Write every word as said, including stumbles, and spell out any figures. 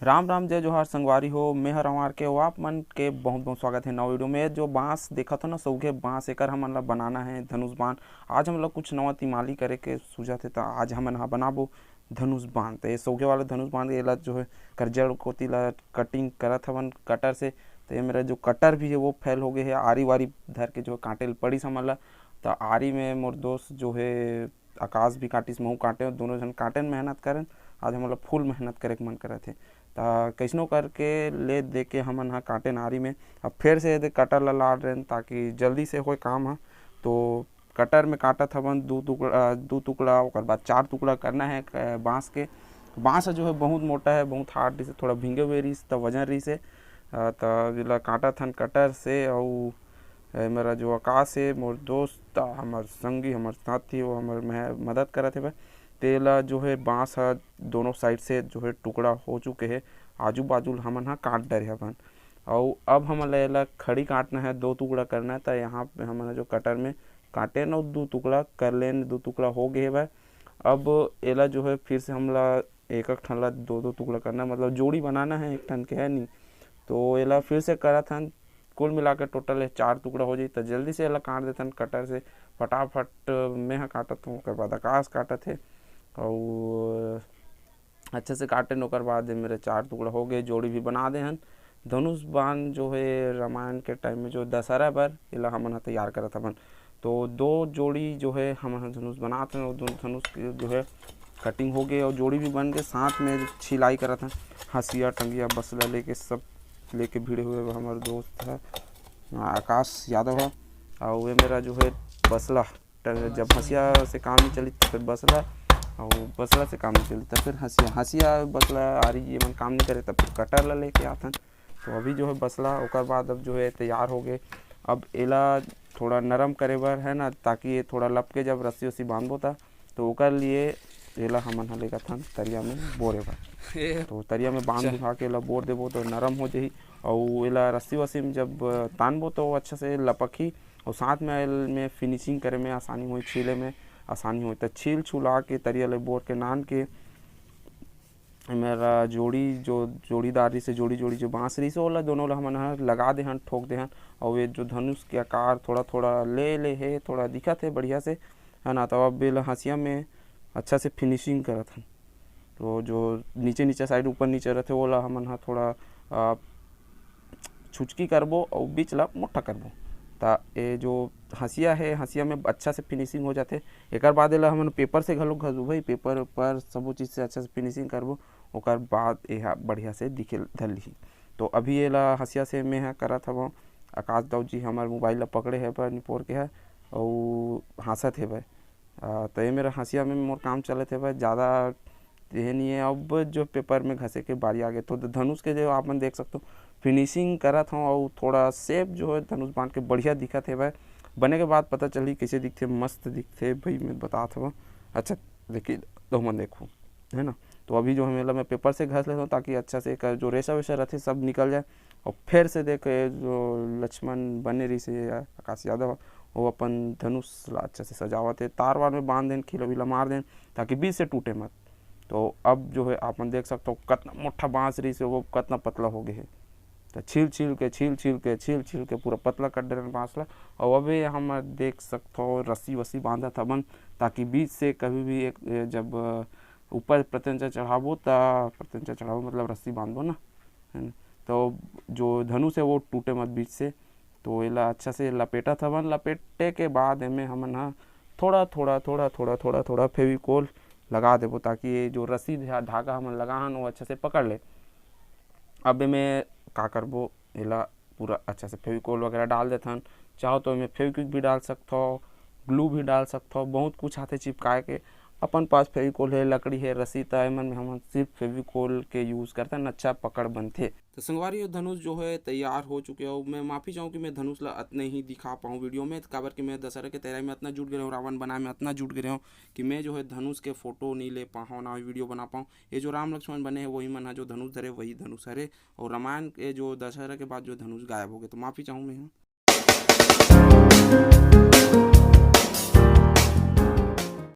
राम राम, जय जोहार संगवारी हो, मैं हर आर के, अउ आप मन के बहुत बहुत स्वागत हे नवा वीडियो में। जो बांस देखत हो ना, सौघे बांस, एकर हमन ला बनाना हे धनुष बाण। आज हमन ला कुछ नवा तिमाली करे के सूझत हे, त आज हमन हा बनाबो धनुष बाण। त ये सौघे वाला धनुष बाण, एला जो हे कर जड़ कोती ला कटिंग करत हवन कटर से। त ये मेरा जो कटर भी हे वो फेल हो गए हे, आरी वारी धर के जो हे काटे ल पड़िस हमन ला। त आरी में मोर दोस्त जो हे आकाश भी काटिस, महू काटे, दोनों झन काटे में मेहनत करेन। आज हमन ला फुल मेहनत करे के मन करत हे। त कइसनो करके ले दे के हमन हा काटेन आरी में। अब फेर से एदे कटर ला लाड़ रेन ताकि जल्दी से होए काम हा। तो कटर में काटत हवन दू टुकड़ा, दू टुकड़ा, ओकर बाद चार टुकड़ा करना हे क-, बांस के। बांस ह जो हे बहुत मोटा हे, बहुत हार्ड रहिस हे, थोड़ा भींगे हुए रहिस त वजन रहिस हे। अ, त एला काटत हन कटर से, अउ ए मेरा जो आकाश हे, मोर दोस्त, हमर संगी, हमर साथी, वो हमर मह-, मदद करत हेवय। तेला जो हे बांस ह दोनों साइड से जो हे टुकड़ा हो चुके हे, आजू बाजू ल हमन ह काट डरे हवन। अउ अब हमन ला एला खड़ी काटना हे, दो टुकड़ा करना हे, त यहाँ पे हमन ह जो कटर में काटेन अउ दू टुकड़ा कर लेन, दू टुकड़ा हो गे हेवय। अब एला जो हे फिर से हमला एक एक ठन ला दो दो टुकड़ा करना हे, मतलब जोड़ी बनाना हे एक ठन के, है नी। तो एला फिर से करत हन, कुल मिला के टोटल ये चार टुकड़ा हो जाई। त जल्दी से एला काट देथन कटर से, फटाफट मैं ह काटत हूँ, ओकर बाद आकाश काटत हे। अउ अच्छा से काटेन, ओकर बाद ये मेरे चार टुकड़ा हो गए, जोड़ी भी बना दे हन। धनुष बाण जो हे रामायण के टाइम में जो दशहरा बर एला हमन ह तैयार करत हवन। तो दो जोड़ी जो हे हमन ह धनुष बनात हन, अउ दोनों धनुष के जो हे कटिंग हो गए अउ जोड़ी भी बन के, साथ में छिलाई करत हन। हंसिया, टंगिया, बसला लेके, सब लेके भिड़े हुए हे हमर दोस्त ह, आकाश यादव ह। अउ ये मेरा जो हे बसला, ट-, जब हंसिया से काम नहीं चली तो फिर बसला, अउ बसला से काम नहीं चली तो फिर हंसिया, हंसिया, बसला, आरी ये मन काम नहीं करे, तब फिर कटर ला लेके आथन। तो अभी जो हे बसला, ओकर बाद अब जो हे तैयार हो गए। अब एला थोड़ा नरम करे बर है ना, ताकि ये थोड़ा लपके, जब रस्सी उस्सी बांधबो ता, तो ओकर लिए एला हमन ह लेगथन तरिया में बोरे बर। तो तरिया में बांध बुझा के एला बोर देबो तो नरम हो जाही, अउ एला रस्सी वस्सी में जब तानबो तो अच्छा से लपकही, अउ साथ में एल में फिनिशिंग करे में आसानी होही, छीले में आसानी होही। त छील छुला के तरिया ले बोर के नान के मेरा जोड़ी, जो जोड़ीदार रहिसे, जोड़ी जोड़ी जो बांस रहिसे, ओला दोनों ला हमन ह लगा देहन, ठोक देहन। अउ ये जो धनुष के आकार थोड़ा थोड़ा ले ले हे, थोड़ा दिखत हे बढ़िया से, है ना। तो अब एला हंसिया में अच्छा से फिनिशिंग करत हन। तो जो नीचे नीचे साइड, ऊपर नीचे रथे, ओला हमन ह थोड़ा, आ, छुचकी करबो अउ बीच ला मोटा करबो। त ये जो हंसिया हे, हंसिया में अच्छा से फिनिशिंग हो जाथे। एकर बाद एला हमन पेपर से घलो घसबो भाई, पेपर पर सबो चीज से अच्छा से फिनिशिंग करबो, ओकर बाद एहा बढ़िया से दिखे धर लिही। तो अभी एला हंसिया से मैं ह करत हवं। आकाश दाऊ जी हमर मोबाइल ला पकड़े हे पर निपोर के ह, अउ हाँसत हेवय। आ, त ये मेरा हंसिया में मोर काम चलत हेवय, ज्यादा ये नहीं है। अब जो पेपर में घसे के बारी आ गए, तो धनुष के जो आप मन देख सकते हो, फिनिशिंग करत हूँ, और थोड़ा शेप जो है धनुष बाण के बढ़िया दिखत हेवय। बने के बाद पता चलही कैसे दिखथे, मस्त दिखथे भाई, मैं बतात हवं। अच्छा, देखिए, तो मन देखो, है ना। तो अभी जो है, मतलब, मैं पेपर से घस लेता हूँ, ताकि अच्छा से एकर जो रेशा वेशा रहथे, सब निकल जाए। और फिर से देख, ये जो लक्ष्मण बने रहिसे आकाश यादव, वो अपन धनुष ला अच्छा से सजावत हे, तार वार में बांध देन, खीला वीला मार देन, ताकि बीच से टूटे मत। तो अब जो है, आप मन देख सकते हो, कतना मोटा बांस रहिसे, वो कतना पतला हो गए है। तो छील छील के, छील छील के, छील छील के पूरा पतला कर डरे बांस ला। और अभी हम देख सकते हो, रस्सी वस्सी बांधत हवन, ताकि बीच से कभी भी एक, जब ऊपर प्रत्यंचा चढ़ाबो, त प्रत्यंचा चढ़ाबो मतलब रस्सी बांधबो ना, है ना। तो जो धनुष है, वो टूटे मत बीच से। तो एला अच्छा से लपेटत हवन। लपेटे के बाद एमे हमन ह थोड़ा, थोड़ा, थोड़ा, थोड़ा, थोड़ा, थोड़ा फेविकोल लगा देबो, ताकि ये जो रस्सी धा-, धागा हमन लगा हन, वो अच्छा से पकड़ ले। अब एमे का करबो, एला पूरा अच्छा से फेविकोल वगैरह डाल देथन। चाहो तो एमे फेविक्विक भी डाल सकथो, ग्लू भी डाल सकथो, बहुत कुछ आथे चिपकाए के। अपन पास फेविकोल है, लकड़ी है, रस्सी, त एमन में हमन सिर्फ फेविकोल के यूज़ करथन, अच्छा पकड़ बनथे। तो संगवारी हो, धनुष जो है तैयार हो चुके हो। मैं माफ़ी चाहूँ कि मैं धनुष ला अतने ही दिखा पाऊँ वीडियो में, काबर कि मैं दशहरा के तैयारी में अतना जुट गए हूँ, रावण बनाए में अतना जुट गए हूँ कि मैं जो है धनुष के फोटो नहीं ले पाऊँ ना वीडियो बना पाऊँ। ये जो राम लक्ष्मण बने हैं, वही मन है जो धनुष धरे, वही धनुष हरे। और रामायण के जो दशहरा के बाद जो धनुष गायब हो गए, तो माफ़ी चाहूँ मैं हूँ।